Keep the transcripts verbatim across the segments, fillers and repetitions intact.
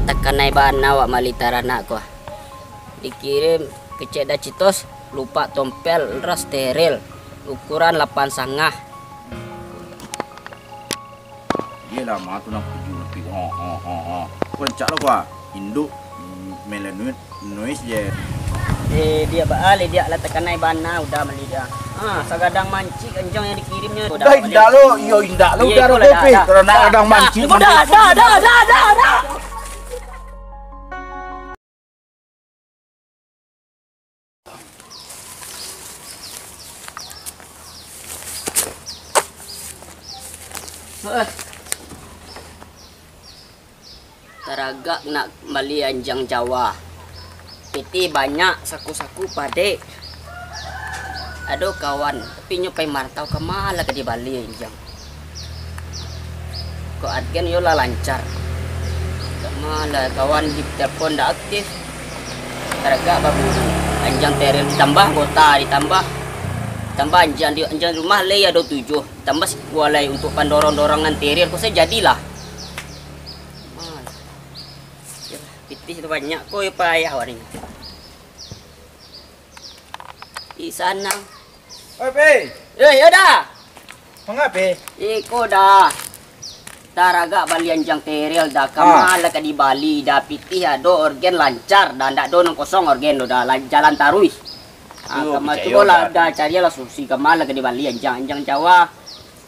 Takanai bana awak mali taranak ko. Dikirim kecek Dacitos, lupak tompel, ras steril, ukuran lapan sangah. Iyolah, ma tu nan kuju napi. Oh, oh, oh, oh. Ko rancak lo ko ah. Induk, mm, melanoid, noise je. Eh, dia ba-, ah, dia lah takanai bana, udah mali dia. Ah, sagadang mancik anjang yang dikirimnya. Udah, indak lo, iyo indak lo, iyo, udah iko lo, lah, dah, dah. Karena dah, kadang dah, mancik, udah, mancik. Dah, dah, dah, dah, dah. Eh. Taragak nak bali anjang Jawa. Pitih banyak, saku-saku padek. Ado kawan, tapi nyo pai marantau, kama lah ka dibali anjang. Kok agen yo lah lancar. Kama lah kawan di telepon ndak aktif. Taragak baburu. Anjang terel ditambah anggota, ditambah, ditambah anjang di, anjang rumah lai ado tujuah. Ditambah sikua lai untuk pandorong-dorong nan terel, ko sajo jadilah. Malah. Pitih tu banyak ko yo payah awak ni. Ih, sanang. Oi, Pe. Eh, yo dah. Mangape? Iko dah. Taragak bali anjang terel dah. Ah. Kama lah ka dibali dah, pitih ado, orgen lancar dah, ndak ado nan kosong orgen tu dah. Lan-, jalan taruih. Ah, iyo, kama picayo cubo lah dah. Dah cari lah solusi, kama lah ka dibali anjang, anjang Jawa.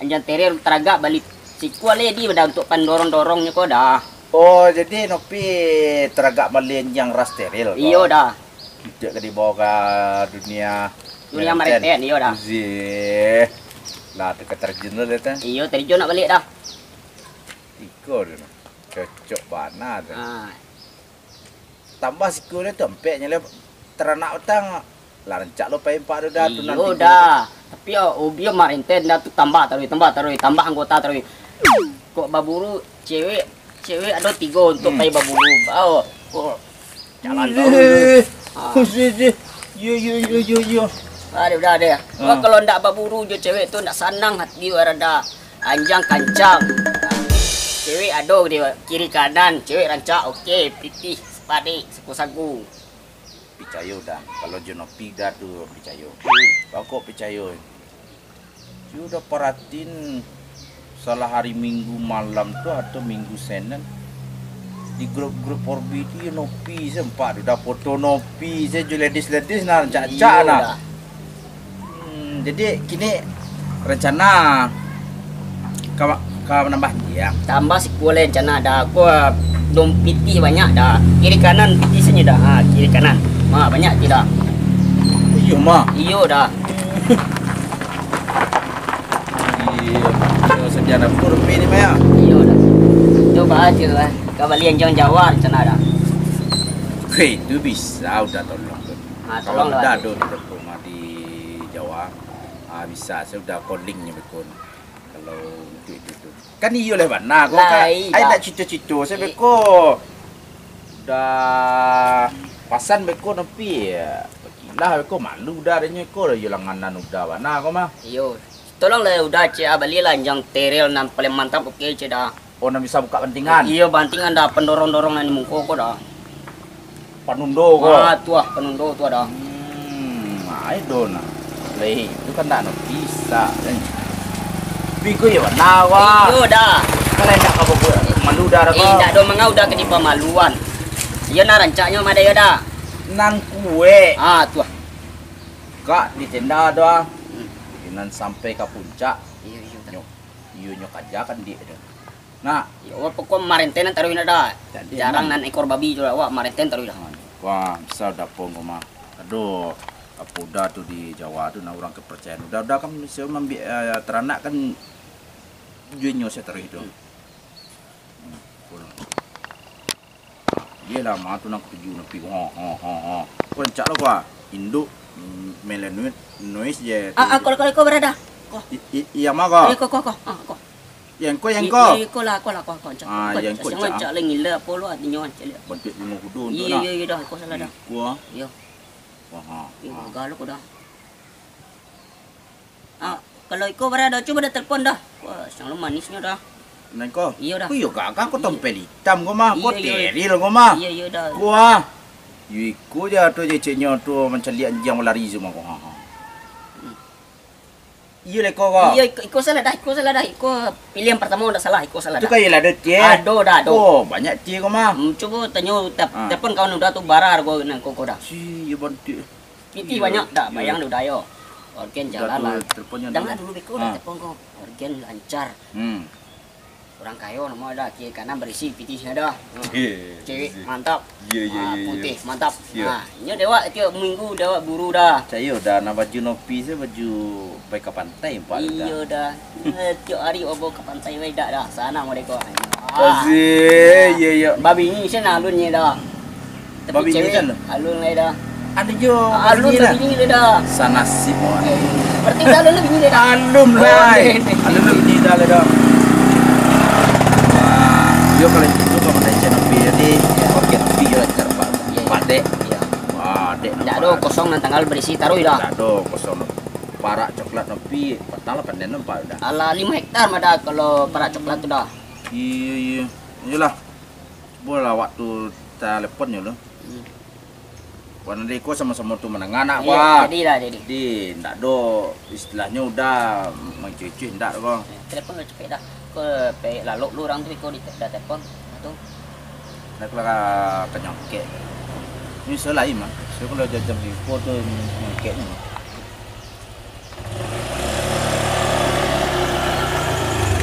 Anjang terel taragak bali sikua lai di dah untuk pandorong-dorongnyo ko dah. Oh, jadi Nopi taragak bali anjang ras terel ko? Iyo dah. Kito ka dibawa ka dunia, dunia Meritain. Meritain, iyo dah. Zih. Lah, tu ka terjun tu dah tu. Iyo, terjun nak baliak dah. Iko tu. Cocok bana tu. Ah. Tambah sikua tu ampeknyo lah taranak utang. Lah rancak lo pai empat tu dah tu. Iyo nanti dah. Tapi yo, ubi yo Meritain dah tu tambah taruih, tambah taruih, tambah anggota taruih. Kok baburu cewek, cewek ado tigo untuk pai baburu. Oh, kok jalan taruih. Eh, ah. Khusus je. Yo, yo, yo, yo, yo. Ado dah, ado. Ah. Wah, kalau ndak baburu jo cewek tu ndak sanang hati wak dah. Anjang kancang. Cewek ado di kiri kanan, cewek rancak, oke, pitih, sepadik, saku-saku. Picayo dah, kalau jo Nopi dah tu picayo. Hmm. Bako picayo. Yo udah paratin salah hari Minggu malam tu atau Minggu Senin di grup-grup Orbi tu yo Nopi sempat udah foto Nopi sajo, ladies-ladies nah rancak-rancak nah. Iyo dah. Hmm, jadi kini rencana ka, ka manambah anjang? Tambah sikua lai rencana dah. Ko, ah, dom pitih banyak dah. Kiri kanan pitih sajo dah. Ha, kiri kanan. Ha, banyak ti dah. Iyo, mah. Iyo dah. Iyo, iyo, sadia dapur pi ni, mah, yo? Iyo dah. Cubo aja lah. Ka bali anjang Jawa rencana dah. Hei, tu bisa udah tolong tu. Ha, tolong lah. Kalau udah ado di rumah di Jawa. Ah, bisa, sajo udah calling-nyo beko. Kalau untuk itu tu. Kan iyo lah bana ko, kan. Ai, dak cito-cito sajo beko. Udah pasan beko Nopi. Bagilah beko, malu dah adonyo ko, iyo langganan udah bana ko mah. Iyo. Tolong lah udah cek ah, balilah anjang terel nan paling mantap, oke cek dah. Oh, nan bisa buka bantingan? Iyo, bantingan dah, pandorong-dorong nan di muko ko dah. Panundo ko? Ah, tu ah, panundo tu dah. Hmm, ai do nah. Leh, itu kan dak bisa kan. Biko yo nah, wah. Iyo dah. Kalau ndak ka buat malu dah ko. Eh, ndak do mangau dah ka dipamaluan. Iyo nah rancaknyo mah dah yo dah. Nan kuek. Ah, tu ah. Kak di tenda dah. Hmm. Nan sampai ka puncak. Iyo, iyo dah. Nyo, iyo nyo kajakan dik dah. Nah. Yo, awak pokok Meritain taruih nak dah. Jadi, jarang nan ekor babi tu lah, awak Meritain taruih dah. Wah, bisa dapong ko mah. Aduh, apo udah tu di Jawa tu, nah, urang kepercayaan. Udah, udah kan, bisa mambiak, eh, taranak kan, juinyo saya taruih tu. Hmm. Hmm, kurang. Iyolah, ma tu nan katuju napi. Ho, ho, ho, ho. Ko rancak lo ko ah. Induk, mm, melanoid, noise je. Ah, ah, ko, ko, ko barada. Ko. I, i, iya ma ko? Ko, ko, ko. Ah, ko. Yang ko, yang ko. Iya, ko lah, ko lah, ko, ko. Ah, yang ko rancak. Rancak lah ngila apo lo artinyo rancak lihat. Bantuak bungo kudo untuk nak. Iya, iya, dah, ko salah dah. Ko. Iya. Wah, ha. Iya, ha. Gagal ko dah. Ah, kalau iko barada, cubo dah telepon dah. Wah, sangat manisnyo dah. Nah, ko. Iyo, Da. Ko iyo gagah ko, tompel itam ko mah, ko teril ko mah. Iyo, iyo, Da. Ko ah. Yo iko je tu je ceknyo tu mancaliak anjiang balari tu mah ko. Ha, ha. Iyo lah iko ko. Iyo, iko, iko salah, Da, iko salah, Da. Iko pilihan partamo ndak salah, iko salah, Da. Tu kayo lah ado tie. Ado, Da, ado. Oh, banyak tie ko mah. Hmm, cubo tanyo tap-, telepon kawan Uda tu bara ko nan ko, ko, Da. Si, iyo bantik. Pitih banyak, Da, bayang Uda yo. Orgen jalan lah. Telepon dulu. Jangan dulu beko, Da, telepon ko. Orgen lancar. Hmm. Urang kayo namo Da, kiri kanan barisi pitihnyo Da. Cewek mantap. Iyo, iyo, iyo, iyo. Putih mantap. Iyo. Nah, inyo dewak tiok minggu dewak buru Da. Cayo Da, nah baju Nopi se baju pai ka pantai nampak Da. Iyo Da. Eh, tiok ari obo ka pantai bae Da, Da. Sanang mereko. Asik. Iyo, iyo. Babini se nah alunnyo Da. Tapi babini cewek kan? Alun lai Da. Ado jo babini lah. Alun babini lai Da. Sanasib awak. Berarti Uda alun lah bini lai Da. Alun lai. Alun lah bini Uda lai Da. Wah, yo kalau itu kalau mandai channel Nopi tadi, oke, Nopi yo lancar, Pak. Iyo, iyo. Padek. Iyo. Wah, dek. Ndak ado kosong nan tanggal barisi taruih Da. Ndak ado kosong. Parak coklat Nopi, patang lah panen nampak Da. Alah, limo hektar mah Da kalau parak coklat tu Da. Iyo, iyo. Iyolah. Bolah waktu telepon nyo lo. Hmm. Wan dek ko samo-samo tu manangah nak. Iyo, wah. Jadi lah, jadi. Di, ndak do istilahnyo Uda mangcuih-cuih ndak ko. Telepon lah capek Da. Ko pe lalok lu urang tu iko di, Uda telepon. Tu. Ndak lah ka nyongkek. Ni selain mah. So kalau jam-jam iko tu nyongkek ni.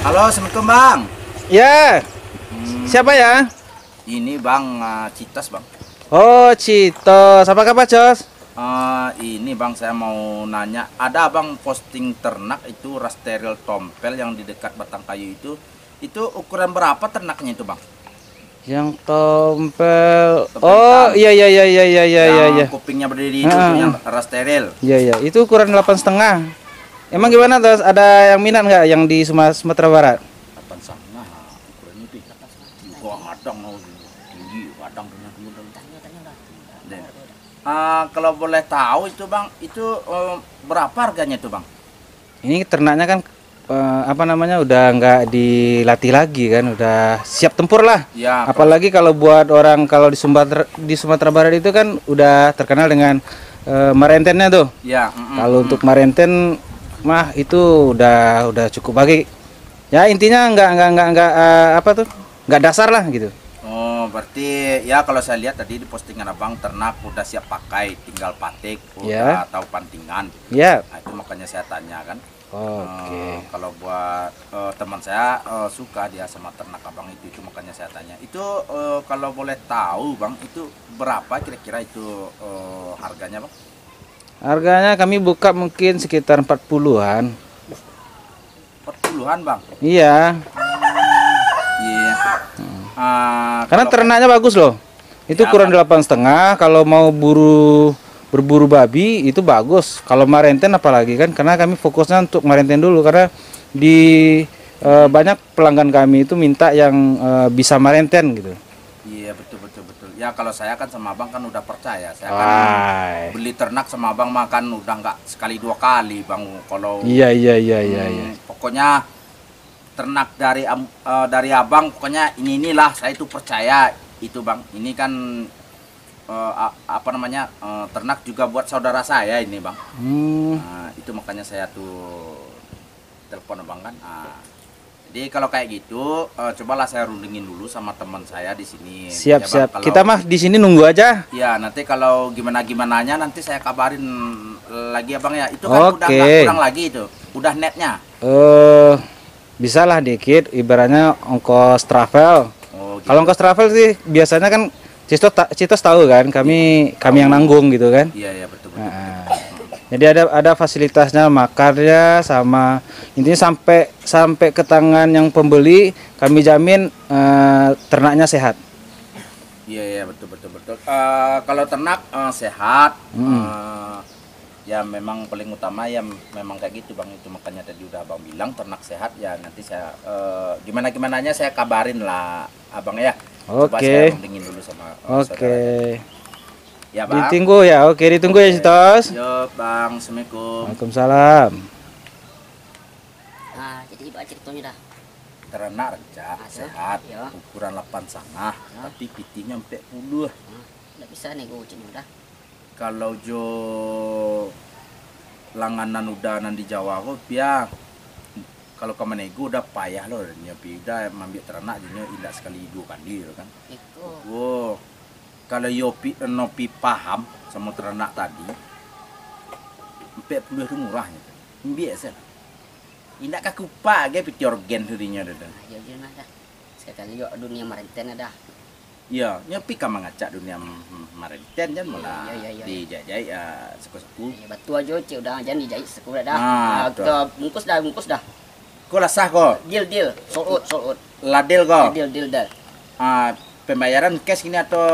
Halo, assalamualaikum Bang. Ya. Hmm. Siapa ya? Ini Bang, ah, Citos, Bang. Oh, Citos. Apa kabar, Cos? Ah, ini Bang, saya mau nanya, ada Abang posting ternak itu ras steril tompel yang di dekat batang kayu itu, itu ukuran berapa ternaknya itu, Bang? Yang tompel. Tompel hitam. Oh, iya, iya, iya. Yang kupingnya berdiri itu, yang ras steril. Iya, iya. Itu ukuran delapan setengah. Emang gimana, Tos? Ada yang minat nggak yang di Suma-, Sumatera Barat? Delapan setengah. Kurang lebih. Gua kadang mau tinggi, kadang punya kemudian. Tanya, tanya dah. Deh. Ah, kalau boleh tahu itu, Bang, itu, eh, berapa harganya itu, Bang? Ini ternaknya kan, eh, apa namanya, udah nggak dilatih lagi kan, udah siap tempur lah. Ya, apalagi kalau buat orang, kalau di Sumatera, di Sumatera Barat itu kan udah terkenal dengan, eh, marentennya tuh. Ya, mm-mm. Kalau untuk marenten mah itu udah, udah cukup baik. Ya, intinya nggak, nggak, nggak, nggak, eh, apa tuh, nggak dasar lah gitu. Oh, berarti ya kalau saya lihat tadi di postingan Abang ternak udah siap pakai, tinggal patik, udah tahu pantingan. Ya. Nah, itu makanya saya tanya kan. Oke. Eh, kalau buat, eh, teman saya, eh, suka dia sama ternak Abang itu, itu makanya saya tanya. Itu, eh, kalau boleh tahu Bang, itu berapa kira-kira itu, eh, harganya Bang? Harganya kami buka mungkin sekitar empat puluhan. Empat puluhan, Bang? Iya. Iya. Hmm. Ah, karena kalau ternaknya bagus loh. Itu ya, ukuran delapan setengah, kalau mau buru, berburu babi itu bagus. Kalau marenten apalagi kan, karena kami fokusnya untuk marenten dulu, karena di, eh, banyak pelanggan kami itu minta yang, eh, bisa marenten gitu. Iya, betul, betul, betul. Ya, kalau saya kan sama Abang kan udah percaya. Saya kan beli ternak sama Abang mah kan udah nggak sekali dua kali, Bang. Kalau iya, iya, iya, iya, hmm, iya. Pokoknya ternak dari am-, eh, dari Abang, pokoknya ini inilah saya itu percaya itu, Bang. Ini kan, eh, a-, apa namanya, eh, ternak juga buat saudara saya ini, Bang. Hmm. Nah, itu makanya saya tuh telepon Abang kan. Ah. Jadi kalau kayak gitu, eh, cobalah saya rundingin dulu sama teman saya di sini. Siap, ya, Bang, siap. Kalau kita mah di sini nunggu aja. Ya, nanti kalau gimana-gimananya nanti saya kabarin lagi, Abang, ya. Itu kan udah nggak kurang lagi itu. Udah netnya. Eh, bisalah dikit, ibaratnya ongkos travel. Oh, gitu. Kalau ongkos travel sih biasanya kan Citos ta-, Citos tahu kan, kami, kami yang nanggung gitu kan. Iya, iya, betul, betul, betul. Heeh. Jadi ada, ada fasilitasnya, makannya sama, intinya sampai, sampai ke tangan yang pembeli, kami jamin, eh, ternaknya sehat. Iya, iya, betul, betul, betul. Eh, kalau ternak, eh, sehat, hmm, eh, ya memang paling utama ya memang kayak gitu, Bang. Itu makanya tadi udah Abang bilang ternak sehat, ya nanti saya, eh, gimana-gimananya saya kabarin lah, Abang, ya. Coba saya rundingin dulu sama, eh, saudara. Oke. Ya, Bang. Ditunggu ya. Oke, ditunggu ya, Citos. Yo, Bang. Assalamualaikum. Waalaikumsalam. Nah, jadi ibarat ceritonyo dah. Taranak rancak, ah, tu, sehat, yo, ukuran lapan sangah, yo, tapi pitihnyo ampek puluah. Ah, ndak bisa nego cik nyo dah. Kalau jo langanan Uda nan di Jawa ko, pia, kalau ka manego Uda payah lo, nyo pi Uda maambiak taranak, nyo indak sakali duo kali lo kan. Iko. Oh, kalau yo pi, no pi paham samo taranak tadi, ampek puluah tu murah nyo tu. Ambiak se lah. Indak ka kupak gai piti orgen tu dinyo tu. Ayo, Jun, lah dah. Sakali yo dunia marenten dah. Iyo, nyo pi ka mangacak dunia m-, marenten jan, iyo, malah iyo, iyo, iyo, dijait-jait, ah, saku-saku. Iyo, batua jo, cik, udah jan dijait saku dah. Ah, ah, tu. Bungkus dah, bungkus dah. Ko lah sah ko? Deal, deal. Sold out, sold out. Lah deal ko? Deal, deal, deal. Ah, pembayaran cash kini atau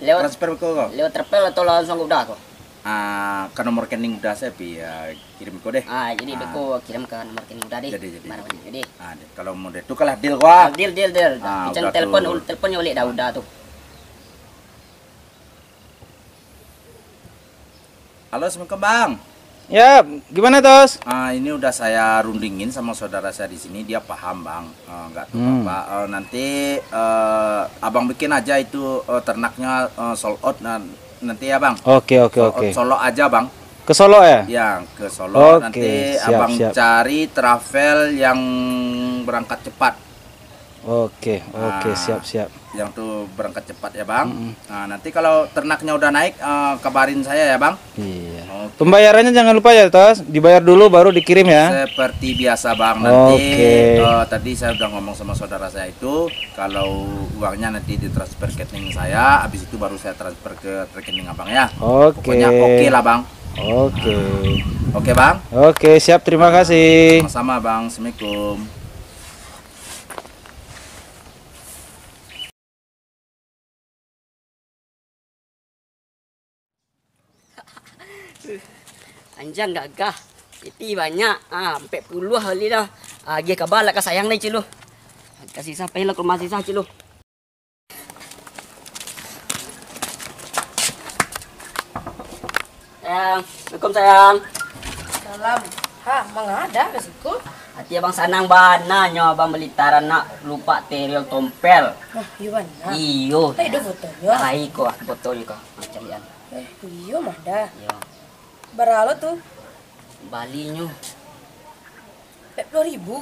lewat transfer ko, ko? Lewat Travel atau langsung udah ko? Ah, ka nomor rekening Uda se, pi, ah, kirim ko deh. Ah, jadi, ah, beko kirim ka nomor rekening Uda deh. Jadi, jadi. Barang banyak jadi. Ah, deh. Kalau model tu kalah deal ko, ah. Ah, deal, deal, deal. Ah, Pican udah telepon, tu. Ul-, telepon nyo balik dah Uda tu. Halo, assalamualaikum, Bang. Ya, gimana, Tos? Ah, ini udah saya rundingin sama saudara saya di sini, dia paham, Bang. Ah, nggak tahu, hmm, apa. Ah, nanti, eh, Abang bikin aja itu, eh, ternaknya, eh, sold out, nah, nanti ya, Bang. Oke, oke, sold out, oke. Solok aja, Bang. Ke Solok ya? Ya, ke Solok. Oke, nanti siap, Abang siap. Cari travel yang berangkat cepat. Oke, oke, nah, siap, siap. Yang tu berangkat cepat ya, Bang. Mm-mm. Nah, nanti kalau ternaknya udah naik, eh, kabarin saya ya, Bang. Iya. Oke. Pembayarannya jangan lupa ya, Tos. Dibayar dulu baru dikirim ya. Seperti biasa, Bang. Nanti, oke, eh, tadi saya udah ngomong sama saudara saya itu, kalau uangnya nanti ditransfer ke rekening saya, habis itu baru saya transfer ke rekening Abang ya. Oke. Pokoknya oke lah, Bang. Oke. Nah. Oke, Bang. Oke, siap. Terima kasih. Sama-sama, Bang. Assalamualaikum. Anjang gagah. Piti banyak. Ah, ampek puluah kali dah. Ah, agiah kaba lah ka sayang lai, Cik Luh. Kasih sah, pai lah ka rumah sisah, Cik Luh. Sayang, assalamualaikum, sayang. Salam. Ha, manga ka siko? Ati abang sanang bana nyo, abang bali taranak lupak teriol tompel. Nah, iyo bana. Iyo. Lai ado fotonyo? Lai ko, fotonyo ko. Ha, caliak an. Eh, iyo mah dah. Iyo. Bara lo tu? Balinyo ampek puluah ribu.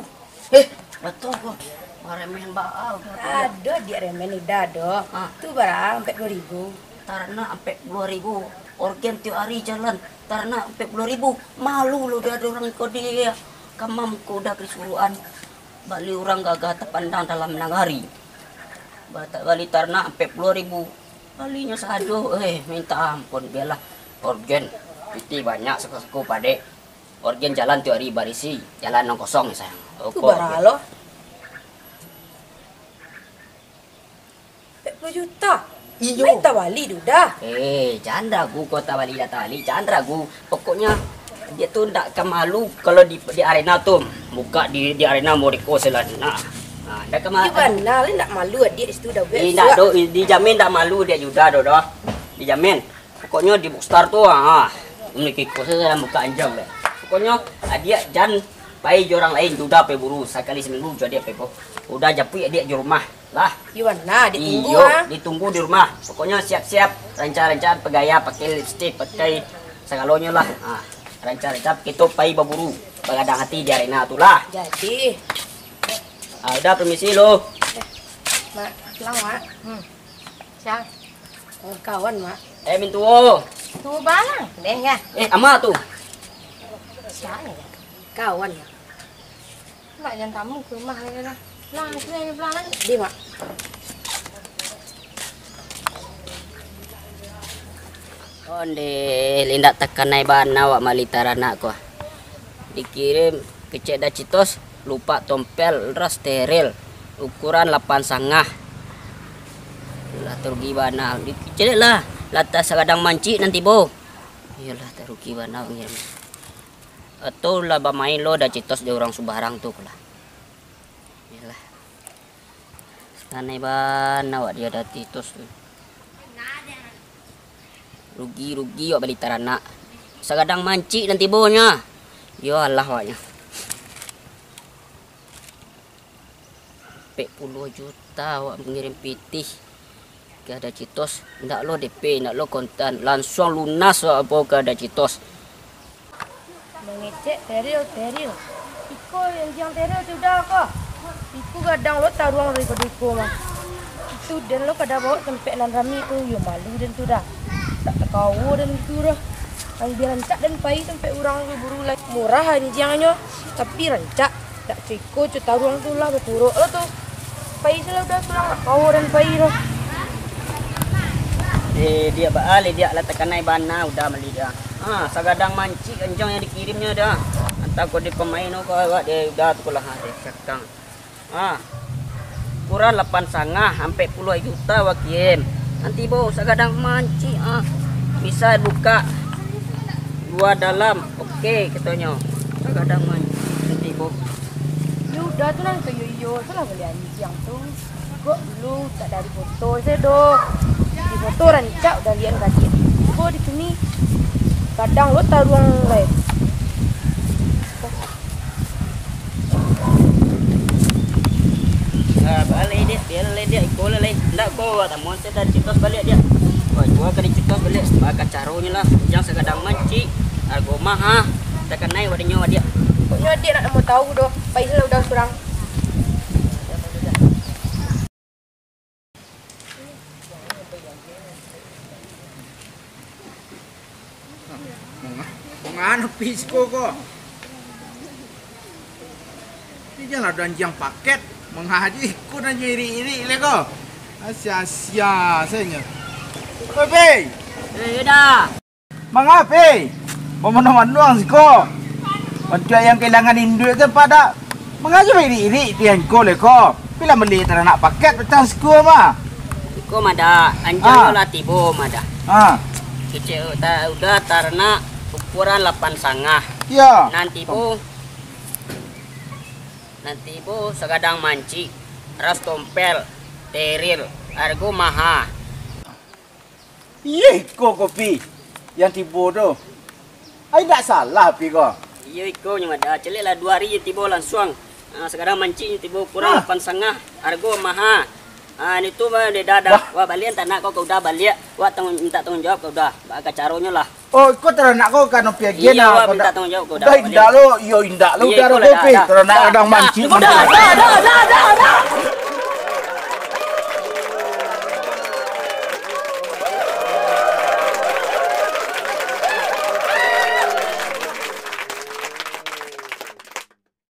Eh, batua ko. Maremehan baa ko. Ado diak remehan Uda do. Ha. Tu bara ampek puluah ribu. Taranak ampek puluah ribu. Orgen tiok ari jalan. Taranak ampek puluah ribu. Malu lo Uda, ado urang iko di kamam ko Uda disuruahan bali urang gagah tapandang dalam nagari. Ba-, bali taranak ampek puluah ribu. Balinyo sajo, eh, minta ampun, bialah. Orgen, piti banyak, saku-saku padek. Orgen jalan tiok ari barisi, jalan nan kosong, sayang. Tu bara lo? Ampek puluah juta. Iyo. Lai tabali tu dah. Eh, jan ragu ko tabali dak tabali, jan ragu. Pokoknyo, dia tu ndak ka malu kalau di, di arena tu. Buka di, di arena mau riko selalu. Nah, nah, ndak ka malu. Iyo bana, lai ndak malu adiak di situ dah. Eh, ndak do, dijamin ndak malu dia Uda do, doh. Dijamin. Pokoknyo di Boxstar tu, ha, memiliki kos sajo, buka anjang deh. Pokoknyo adiak jan pai jo urang lain, Uda pai buru, sakali saminggu jo adiak pai ko. Uda japuik adiak di rumah lah. Iyo bana, ditunggu. Iyo, ah, ditunggu di rumah. Pokoknyo siap-siap, rancak-rancak, bagaya, pakai lipstik, pakai sagalonyo lah. Ha, rancak-rancak kito pai baburu, bagadang ati di arena tu lah. Jadi. Ah, Uda, permisi lo. Eh, Mak, pulang, Mak. Hmm. Sia? Oh, kawan, Mak. Eh, mintuo. Tu balang, deh, ya. Eh, ama tu. Sia, ya? Kawan, Mak. Mak, jan tamu ka rumah lai lah. Pulang, sini aja pulang lai. Di, Mak. Ondeh, indak takanai bana awak mali taranak ko. Dikirim kecek Dacitos, lupak tompel, ras steril, ukuran lapan sangah. Lah tarugi bana. Dicaliak lah, lah tasagadang mancik nan tibo. Iyolah, tarugi bana ngirim. Atau lah bamain lo Dacitos jo urang subarang tu lah. Iyolah. Sanai bana awak di Dacitos tu. Rugi, rugi awak bali taranak. Sagadang mancik nan tibonyo. Yo alah awaknyo. Ampek puluah juta awak mangirim pitih ka Dacitos, ndak lo D P, ndak lo kontan, lansuang lunas awak bao ka Dacitos. Mangecek Teril, Teril. Iko anjiang Teril tu Da ko. Iko gadang lo taruang daripado iko mah. Itu den lo kada baok tampek nan rami tu, yo malu den tu Da. Ndak takawa den tu Da. Nan bia rancak den pai tampek urang tu buru lai. Murah anjiangnyo, tapi rancak. Ndak co iko, co taruang tu lah bakurok lo tu. Pai se lah Uda surang, ndak kawa den pai doh. Eh, Diak, baa lai Diak, lah takanai bana Uda maliek Diak. Ha, sagadang mancik anjiang nan dikirimnyo Diak. Antah ko di pamain ko awak dek Uda tu ko lah, ha, dek cakang. Ha. Ukuran lapan sangah, ampek puluah juta wakiem. Nan tibo sagadang mancik, ha. Bisa buka dua dalam, oke, katonyo. Sagadang mancik, nan tibo. Yo Uda tu nan ka iyo-iyo, salah bali anjiang tu. Kok dulu tak dari foto se doh. Di foto rancak Uda liek gadih. Tibo di sini, gadang lo taruang lai. Ah, baa lai Diak, bia lai Diak, iko lah lai. Ndak ko, tamuan se Dacitos baliak Diak. Wah, jua ka Dacitos baliak. Baa caronyo lah, anjiang sagadang mancik, argo maha, takanai wadinyo Diak. Pokoknyo Diak ndak namuah tahu doh, pai se lah Uda surang. Manga-, mangano pi siko ko? Pi jan lah anjiang paket, mangaji iko nan irik-irik le ko. Asia-asia sajo. Oi, Pi! Eh, yo Da. Manga Pi? Bamanuang-manuang siko. Bantuak ayam kahilangan induak tu apak Da. Manga jo irik-irik tiang ko le ko. Pi lah mambali taranak paket patang siko mah. Iko mah Da, anjiang Ah. yo lah tibo mah Da. Ah. Kecek ta-, Uda taranak ukuran lapan sangah. Yo. Nan tibo, nan tibo sagadang mancik, ras tompel, teril, argo maha. Iyo iko ko Pi, nan tibo tu. Ai, indak salah Pi ko. Iyo iko nyo mah Da, caliak lah duo ari nyo tibo lansuang. Ah, sagadang mancik nyo tibo ukuran Ah. lapan sangah, argo maha. Ah, nan itu mah Da, Da. Wah. Wah, baliak taranak ko ka Uda baliak. Wah, tanggung, minta tanggung jawab ka Uda. Baa caronyo lah. Oh, iko taranak ko ka nan pi agiah Iyo, nah, Wah, ko minta Da. tanggung jawab ka Uda Dah baliak. indak lo, iyo indak lo, Iyo, Uda iko ko lah, Da, Pi. Da. Taranak Da, gadang Da. mancik. Uda, Da, Da, Da, Da, Da.